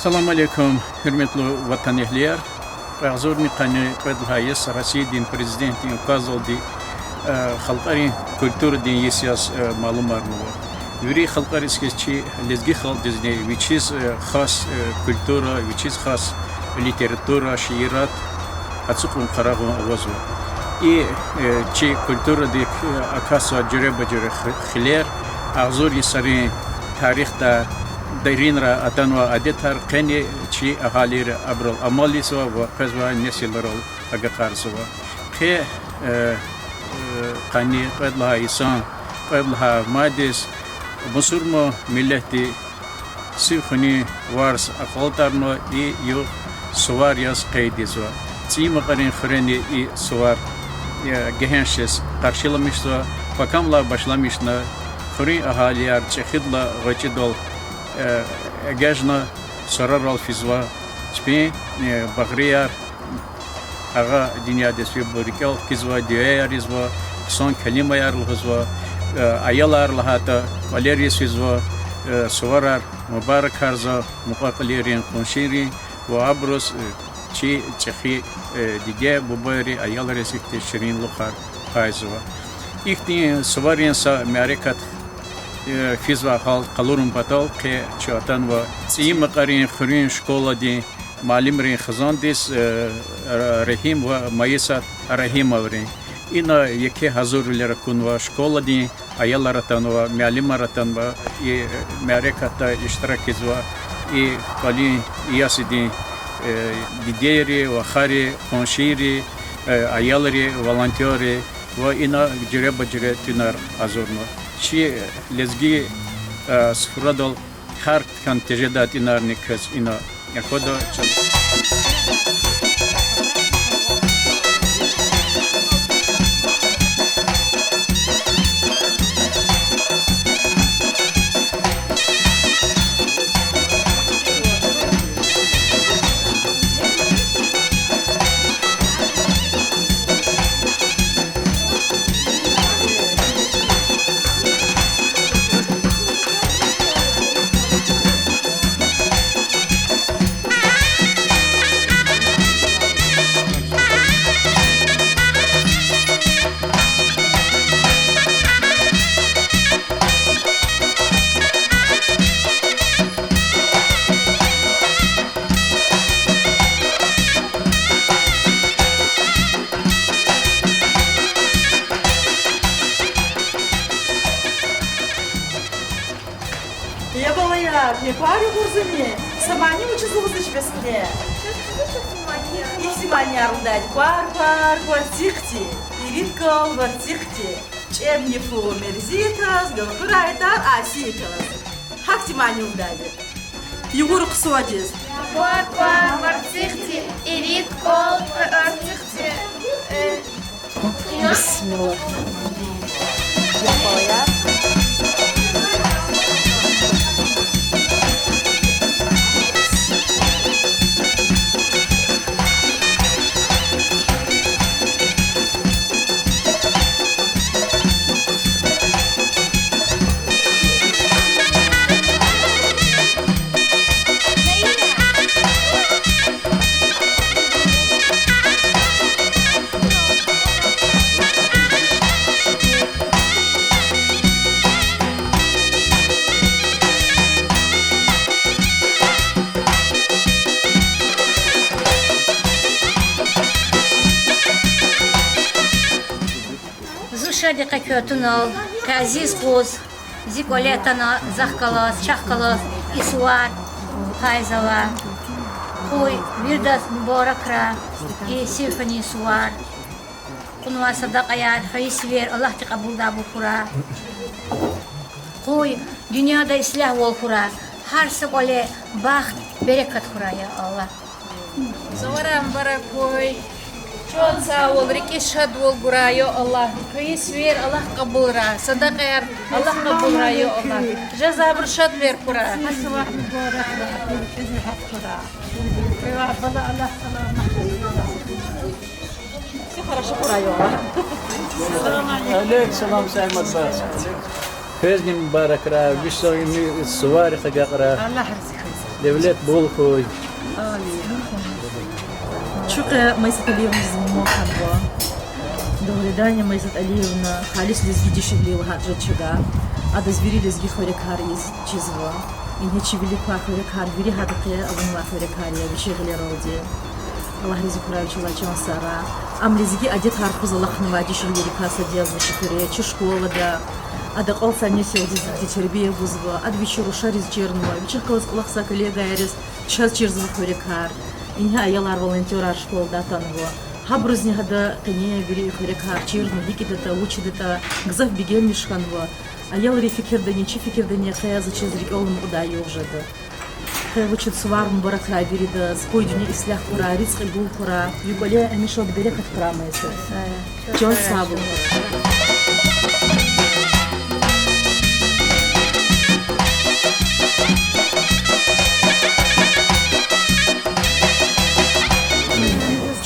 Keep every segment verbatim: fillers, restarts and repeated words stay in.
Салам алейкум, гьуьрметлу ватанэгьлияр! Кьве агъзурни къанни кьвед лагьай йис Россиядин Президентдин указдалди, э, халкьарин культурадин йис яз, э, малумарнава. Вири халкьариз хьиз чи лезги халкьдизни вичиз, э, хас, э, культура, вичиз хас литература, шиират ацукьун, къарагъун авазва. И, э, чи культурадик, э, акатзавай жуьреба-жуьре хи-, хилер, агъзур йисарин тарихда деринра атанвай адетар къени чи агьалийри абурал амал ийизва ва къвезвай несилрал агакьарзава. Къе, э, э, къанни кьвед лагьай йисан кьвед лагьай майдиз мусурман миллетди сив хуьнин варз акьалтӀарна, и югъ сувар яз къейд ийизва. ЦӀийи Макьарин хуьрени и сувар, э, гегьеншиз къаршиламишзава, пакамлай башламишна, хуьруьн агьалияр чӀехидалай гъвечӀидал, э, эгечӀна, сурарал физва, чпин, э, багърияр агъа дуьньядиз фейибур рикӀел хкизва, дуьаяр ийизва, хъсан келимаяр лугьузва, э, аялар лагьайтӀа, кӀвалериз физва, э, суварар мубаракарзава мукьва-кьилийрин, къуншийрин ва абуруз, э, чи чӀехи, э, диде-бубайри аялриз ихьтин ширинлухар пайзава. Ихьтин суварин са мярекат, э, физвай гьал къалурун патал къе чун атанва ЦӀийи Макьарин хуьруьн школадин муаллимрин хизандиз, э, Ра-, Рагьим ва Майисат Рагьимоврин. Ина еке гьазурвилер акунва, школадин аялар атанва, муаллимар атанва, и мярекатда иштиракзава, и кӀвалин ясидин, э, дидейри, вахари, къуншийри, э, аялри, волонтёрри ва ина жуьреба-жуьре тӀуьнар гьазурнава. Чи лезги, э, суфрадал гьар кхьей тежедай тӀуьнарни квез ина аквада чаз. Я балаяр, я квар юкъуз зани, са мани вучиз лугьузвач бес куьне? Ихьтин манияр лугьудайди: квар, квар, кварцихъди, ирид кал варцихъди, чӀебни фу мерзи ятаз, галкъурай тар аси ятаз. Гьахьтин мани лугьудайди. Югъур хъувуниз. Квар, квар, варцихъди, ирид кал варцихъди. Э, Бисмилла. Зун шад я къе квез тунал, къе азиз къуз, зи кӀвале атана, захъ галаз, чахъ галаз и сувар пайзава. Къуй виридаз мубаракрай и сив хуьнин сувар. Кьунвай садакьаяр, хайи сивер Аллагьди кьабулдайбур хьурай. Къуй дуьньяда ислягьвал хьурай, гьар са кӀвале бахт, берекат хьурай, я Аллагь. Суварар мубарак хьуй. Чан сагъвал, рикӀиз шадвал гурай, я Аллагь. Хайи сивер Аллагь кьабулрай, садакьаяр Аллагь кьабулрай, я Аллагь. Жезвайбур шадвилер хьурай. Алейк салам, Саимат бац. Квезни мубаракрай, вичин суварихъ агакьрай. Девлет бул хьуй. Чун къе Майсат Алиевнадиз мугьман хьанва. До свидания, Майсат Алиевна, халис лезги дишегьли лагьайтӀа жеда чавай. Адаз вири лезги хуьрекар ийиз чизва. Ингье чи вилик квай хуьрекар вири гьада къе авунвай хуьрекар я вичин гъилералди. Аллагь рази хьурай вичелай, чан сагърай. Ам лезги адетар хуьз алахънавай дишегьлийрикай сад язва чи хуьре, чи школада. Ада акьалтзавай несилдиз лезги тербия гузва, ада вичин рушариз чирнава, вичихъ галаз кӀвалахзавай коллегайриз чаз чирзава хуьрекар. Ингье аялар-волонтёрар школадай атанва. Гьабурузни гьада къене вири хуьрекар чирна, гьикӀ ятӀа, вуч ятӀа, гзаф бегенмиш хьанва. Аялрин фикирдани, чи фикирдани къе заз чиз рикӀел амукьдай югъ жеда. Къе вучиз сувар мубаракрай виридаз, къуй дуьнья ислягь хьурай, ризкьи гур хьурай, ви кӀвале гьамиша берекат хьурай, Майсат. Чан сагърай.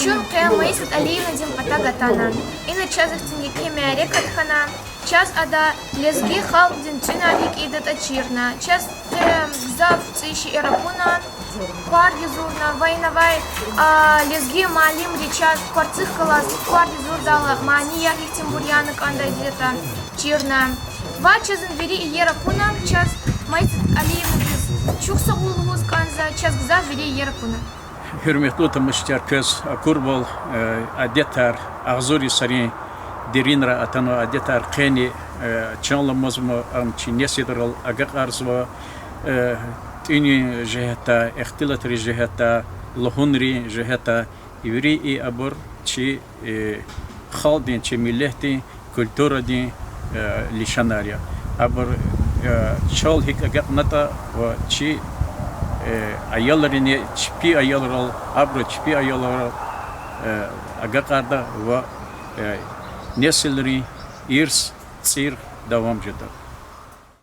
Чун къе Майсат Алиевнадин патав атана. Ина чаз ихьтин еке мярекат хьана. Чаз ада лезги халкьдин тӀуьнар гьикӀ ийидатӀа чирна. Чаз къе гзаф цӀийи шейэр акуна, квар юзурна ва инавай, а, лезги муаллимри чаз кварцихъ галаз квар юзурдайла манияр гьихьтинбур яна кӀандайди ятӀа чирна. Ва чаз ам вири иер акуна, чаз Майсат Алиевнадиз чухсагъул лугьуз кӀанзава, чаз гзаф вири иер акуна. Гьуьрметлу тамашачияр, квез акурвал, э, адетар, агъзур йисарин деринрай атанвай адетар къени, э, чан аламазма, ам чи несилрал агакьарзава, э, тӀуьнин жигьетдай, ихтилатрин жигьетдай, лугьунрин жигьетдай, вири и абур чи, э, халкьдин, чи миллетдин, культурадин, э, лишанар я. Абур, э, чал гьикӀ агакьнатӀа ва чи, э, аялрини чпи аялрал, абуру чпи аялрал, э, агакьарда ва, э, несилрин ирс цӀир давам жеда.